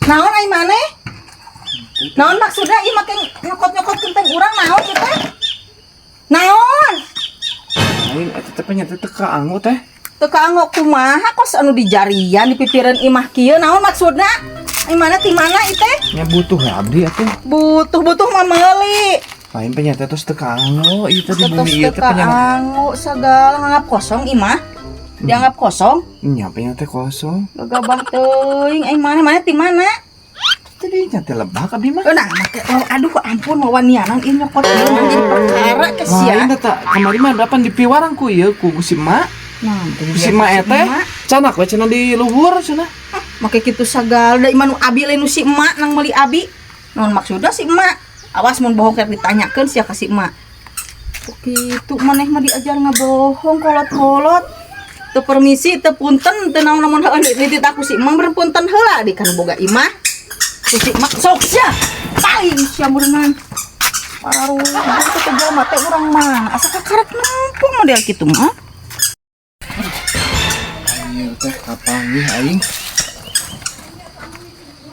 Naon ai maneh? Naon maksudna ieu make nyokot-nyokot kenteng urang, naon ieu teh? Naon? Lain eta teh, nya teh teu kaanggo teh. Teu kaanggo kumaha, kos anu di jarian di pipireun imah kieu, naon maksudna? Ai mana, ti mana ieu teh? Nya butuh ya abdi atuh. Butuh-butuh mah meuli. Lain, nya teh tos teu kaanggo ieu teh di Terus bumi ieu teu teh nya. Kaanggo sagala, nganggap kosong imah. Dianggap kosong. Nya nya teh kosong. Gagabah teuing ai mana, mana ti mana? Tadi nya teh lebak abdi mah. Eh, nah, make, oh, aduh ampun, wawanianan ieu nyokot ieu mah jadi perkara ke sia. Lain teh, kamari mah dapan dipiwarang ku ieu ku si emak. Nah, Ku si emak teh canak we cenah di luhur cenah. Make kitu sagala, da imah nu abi lain nu si emak nang meuli abi. Naon maksudna si emak? Awas mun bohong, kayak ditanyakeun sia ka si emak. Kok kitu maneh mah, diajar ngabohong kolot-kolot. Teu permisi, teu punten, teu naon lamun heueuh dititah ku si emak meureun punten heula di kan boga imah. Ku si emak sok sia. Paling sia meureunnan. Pararuh teh jelema teh urang mah asa kakarek nempo model kitu mah. Ieu teh kapanggih aing.